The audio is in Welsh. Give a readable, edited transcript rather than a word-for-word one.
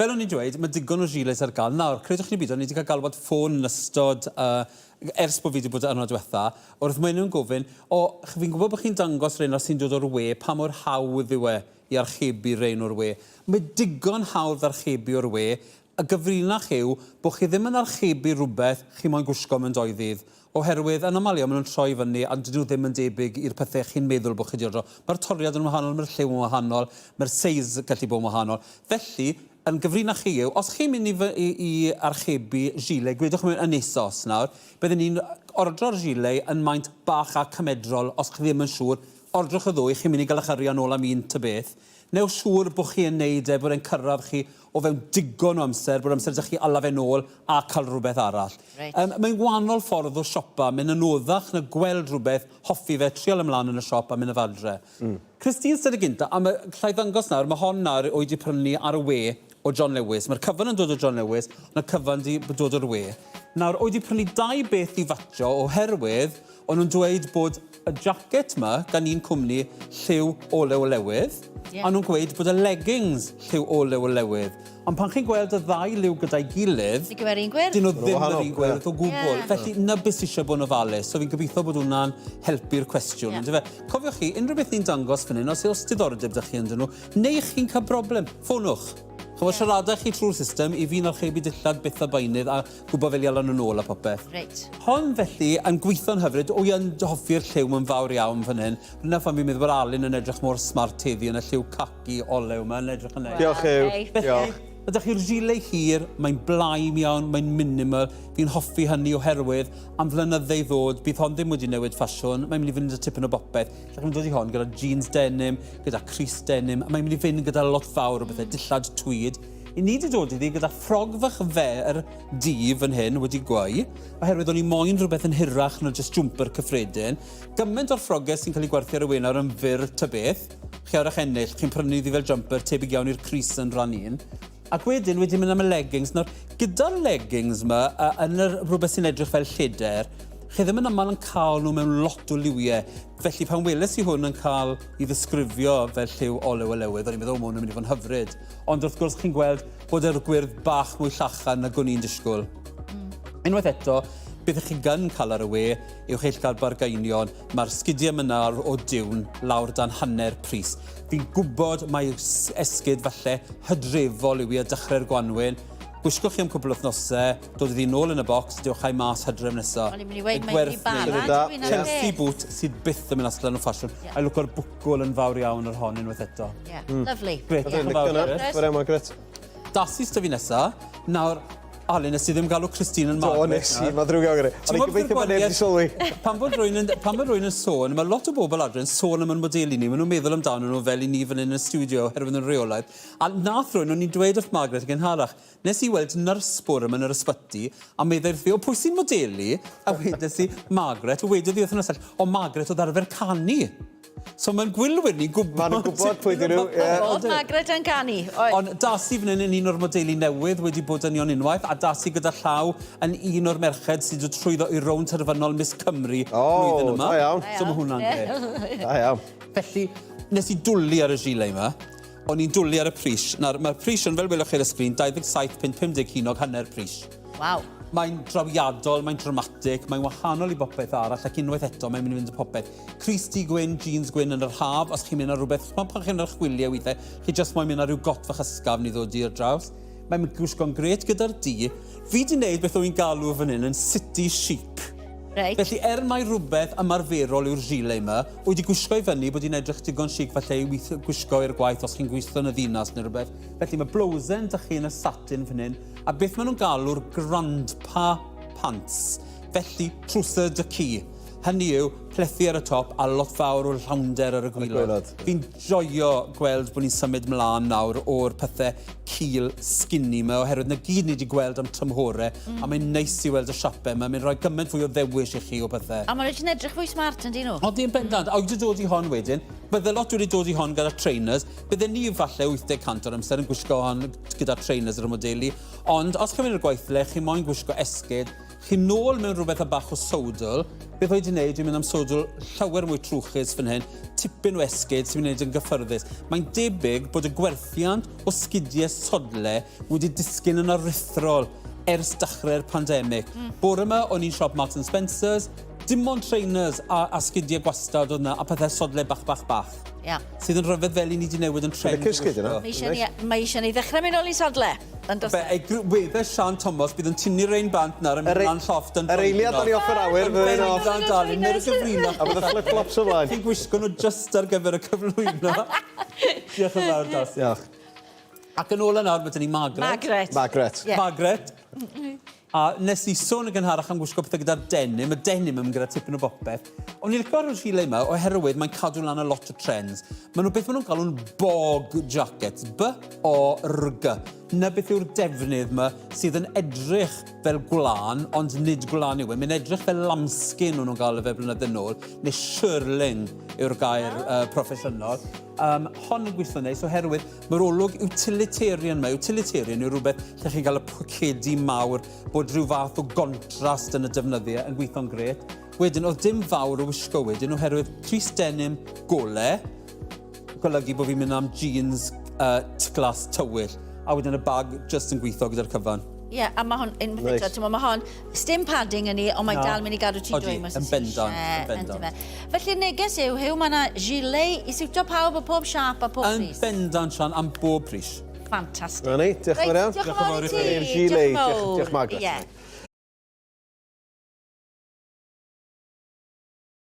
Fel o'n i'n dweud, mae digon o gilets ar gael. Nawr, credwch neu beidio, ni wedi cael galwad ffôn yn ystod, uh, ers bod fi wedi bod yno diwetha, wrth maen nhw'n gofyn, o, fi'n gwybod bod chi'n dangos rheina sy'n dod o'r we, pa mor hawdd yw e i archebu rhein o'r we? Mae digon hawdd archebu o'r we, Y gyfrinach yw bod chi ddim yn archebu rhywbeth chi moyn gwisgo mewn doeddydd, oherwydd yn aml iawn maen nhw'n troi fyny a dydyn nhw ddim yn debyg i'r pethau chi'n meddwl bod chi 'di ordro. Mae'r toriad yn wahanol, mae'r lliw yn wahanol, mae'r seis yn gallu bod yn wahanol. Felly, yn gyfrinach chi yw, os chi'n mynd i fy- i i archebu gilet, gwedwch mewn yn ASOS nawr, bydden ni'n ordro'r gilet yn maint bach a cymedrol, os chi ddim yn siŵr, ordrwch y ddwy, chi'n mynd i gael eich arian nôl am un ta beth. Newch siŵr bod chi yn neud e, bod e'n cyrraedd chi o fewn digon o amser, bod amser 'da chi ala fe nôl a cael rhywbeth arall. Reit. Yym, mae'n wahanol ffordd o siopa, mae'n anoddach na gweld rhywbeth, hoffi fe, trial ymlaen yn y siop a mynd â fe adre. Christine sydd y gynta, a ma', alla i ddangos nawr, ma' hon nawr o'i 'di prynu ar y we o John Lewis. Mae'r cyfan yn dod o John Lewis, ond y cyfan 'di dod o'r we. Nawr, o'i 'di prynu dau beth i fatio oherwydd O'n nhw'n dweud bod y jacket 'ma gan un cwmni lliw olew olewydd, Ie. a nhw'n gweud bod y leggings lliw olew olewydd. Ond pan chi'n gweld y ddau liw gyda'i gilydd... Nag yw e'r un gwyrdd. ...dyn nhw ddim yr un gwyrdd o gwbl. Ie. Felly 'na beth sy eisiau bod yn ofalus. So fi'n gobeithio bod hwnna'n helpu'r cwestiwn, Ie. yndyfe? Cofiwch chi, unrhyw beth ni'n dangos fan hyn, os oes diddordeb 'da chi ynddyn nhw, neu chi'n cael broblem, ffonwch. Ch'mod, siarada chi trwy'r system, i fi'n archebu dillad byth a beunydd a gwybod fel i ala nhw nôl a popeth. Reit. Hon felly yn gweithio'n hyfryd, wy yn hoffi'r lliw yn fawr iawn fan hyn. Dyna pham fi'n meddwl bod Alun yn edrych mor smart heddi yn y lliw caci olew 'ma, yn edrych yn neis. Diolch Huw. Wel, Felly, Diolch. ma' 'da chi'r gilet hir, mae'n blaen iawn, mae'n minimal. Fi'n hoffi hynny oherwydd am flynydde i ddod, bydd hon ddim wedi newid ffasiwn, mae'n mynd i fynd â tipyn o bopeth. Gallwn ni dod i hon gyda jeans denim, gyda crys denim, a mae'n mynd i fynd gyda lot fawr o bethau, dillad tweed. I ni 'di dod iddi gyda ffrog fach fer du fan hyn wedi gweu, oherwydd o'n i moyn rhywbeth yn hirach na jyst jwmper cyffredin. Gymaint o'r ffrogau sy'n cael eu gwerthu ar y we nawr yn fyr ta beth. Chi ar eich ennill, chi'n prynu iddi fel jumper, tebyg iawn i'r crys yn rhan un. Ac wedyn wedi mynd am y leggings. Nawr, gyda'r leggings 'ma, uh, yn yr rhywbeth sy'n edrych fel lleder, chi ddim yn aml yn cael nhw mewn lot o liwiau. Felly pan weles i hwn yn cael ei ddisgrifio fel lliw olew olewydd, o'n i'n meddwl, o, mae hwn yn mynd i fod yn hyfryd. Ond wrth gwrs chi'n gweld bod yr gwyrdd bach mwy llachan nag o'n i'n disgwyl. Unwaith eto, beth ych chi gyn cael ar y we yw chi'ch cael bargainion. Mae'r sgidiau yma nawr o diwn lawr dan hanner pris. Fi'n gwybod mai esgid falle hydrefol yw i a dechrau'r gwanwyn. Gwisgwch chi am cwpl o wythnosau, dod iddi nôl yn y bocs, dewch â'i mas hydref nesa. O'n i'n mynd i weud, mae'n mynd i bara, dwi'n Chelsea boot sydd byth yn mynd allan o ffasiwn. Yeah. A lwco'r bwcwl yn fawr iawn ar hon unwaith eto. Yeah. Lovely. Grêt, diolch yn fawr. Chwarae, Margaret. Dasi sy 'da fi nesa. Nawr, Alun, nes i ddim galw Christine yn Do, Margaret. nes i, mae'n ddrwg iawn gyda. O'n i'n gobeithio bod neb wedi sylwi. Pan bod rwy'n yn, pan bod rwy'n yn sôn, mae lot o bobl adre yn sôn am yn modelu ni, maen nhw'n meddwl amdano nhw fel i ni fan hyn yn y stiwdio oherwydd yn rheolaidd. A nath rwy'n, o'n i'n dweud wrth Margaret yn gynharach, nes i weld nyrs bore yma yn yr ysbyty, a meddai wrth fi, o pwy sy'n modelu? A wedes i, Margaret, a wedodd hi wrth y nyrs arall, o Margaret oedd arfer canu. So mae'n gwylwyr ni'n gwybod... Maen nhw'n gwybod pwy dyn nhw, ie. Oedd Margaret yn canu, oedd. Ond Darcy fan hyn yn un o'r modeli newydd wedi bod yn nion unwaith, a Darcy gyda llaw yn un o'r merched sydd wedi trwyddo i rownd terfynol Miss Cymru blwyddyn yma. O, da iawn. So mae hwnna'n grêt. Da iawn. Felly, nes i dwlu ar y gilet yma. O'n i'n dwlu ar y pris. Nawr, mae'r pris yn, fel welwch chi ar y sgrin, 27.50 ceiniog, hanner pris. Waw. Mae'n drawiadol, mae'n dramatig, mae'n wahanol i bopeth arall, ac unwaith eto, mae'n mynd i fynd â popeth. Crys du gwyn, jeans gwyn yn yr haf, os chi'n mynd ar rhywbeth, ch'mod pan chi'n mynd ar chwyliau weithiau, chi jyst moyn mynd ar ryw got fach ysgafn i ddod i'r draws. Mae'n gwisgo'n grêt gyda'r du. Fi 'di wneud beth wy'n galw fan hyn yn city chic. Reit. Felly, er mai rhywbeth ymarferol yw'r gilet 'ma, wy 'di gwisgo i fyny bod hi'n edrych digon chic falle i weithio, gwisgo i'r gwaith os chi'n gweithio yn y ddinas neu rhywbeth. Felly mae blowsen 'da chi yn y satin fan hyn, a beth maen nhw'n galw'r grandpa pants. Felly, trwser dy ci. Hynny yw, plethu ar y top a lot fawr o llawnder ar y gwilod. Fi'n joio gweld bod ni'n symud mlaen nawr o'r pethe cul skinny 'ma oherwydd 'na gyd ni 'di gweld am tymhore a mae'n neis i weld y siape 'ma, mae'n rhoi gymaint fwy o ddewis i chi o pethe. A maen nhw jyst yn edrych fwy smart yn dyn nhw? Odi yn bendant, a wedi dod i hon wedyn, bydde lot wedi dod i hon gyda trainers, bydden ni falle 80 cant o'r amser yn gwisgo hon gyda trainers ar y modelu, ond os chi'n mynd i'r gweithle, chi moyn gwisgo esgid, Chi nôl mewn rhywbeth a bach o sowdl, Beth o'i 'di wneud, dwi'n mynd am sodl llawer mwy trwchus fan hyn, tipyn o esgid sy'n mynd i wneud yn gyffyrddus. Mae'n debyg bod y gwerthiant o sgidiau sodle wedi disgyn yn aruthrol ers dechrau'r pandemig. Bore yma, o'n i'n siop Marks and Spencer's, dim ond trainers a, a sgidiau gwastad oedd yna, a pethau sodle bach, bach, bach. Ia. Sydd yn rhyfedd fel i ni wedi newid yn trend. Licio'r sgidie 'na. Mae eisiau ni, mae eisiau ni ddechrau mynd nôl i sodle. Yn does Be, e, wedde Sian Thomas bydd yn tynnu rein bant nawr yn mynd lan llofft yn Yr eiliad o'n i off yr awyr, fydde hi'n off. Bendant, darling, neu'r gyfrinach. A bydd y flip-flops ymlaen. Chi'n gwisgo nhw just ar gyfer y cyflwyno. Diolch yn fawr, Darcy. Diolch. Ac yn ôl yn awr, mae dyn ni Margaret. Margaret. Margaret. Yeah. Margaret. A nes i sôn yn gynharach am gwisgo pethau gyda'r denim. Y denim yn gyda tipyn o bopeth. O'n i'n licio'r gilet yma oherwydd mae'n cadw lan a lot o trends. Maen nhw beth maen nhw'n galw'n bog jackets. B-O-R-G. Na beth yw'r defnydd yma sydd yn edrych fel gwlân, ond nid gwlân yw e. Mae'n edrych fel lambskin o'n nhw'n galw fe blynydde nôl, neu shearling yw'r gair proffesiynol. Hon yn gweithio'n neis oherwydd Mae'r olwg utilitarian 'ma, utilitarian yw rhywbeth lle chi'n cael y pocedi mawr, bod rhyw fath o gontrast yn y defnyddiau yn gweithio'n grêt. Wedyn, oedd dim fawr o wisgo wedyn oherwydd crys denim gole, golygu bod fi'n mynd am jeans tglas tywyll, a wedyn y bag jyst yn gweithio gyda'r cyfan. Ie, yeah, a mae hon, unwaith eto, nice. Mae hon, sdim padding yn ni, ond mae dal mynd i gadw ti dwym os yn bendant, yn bendant. Felly neges yw, Huw, mae yna gilet i siwtio pawb o pob siâp a pob pris. Yn bendant, Sian, am bob pris. Ffantastig. Na ni, diolch yn fawr iawn. Diolch yn fawr i ti. I'r gilet, diolch, diolch Margaret. Ie.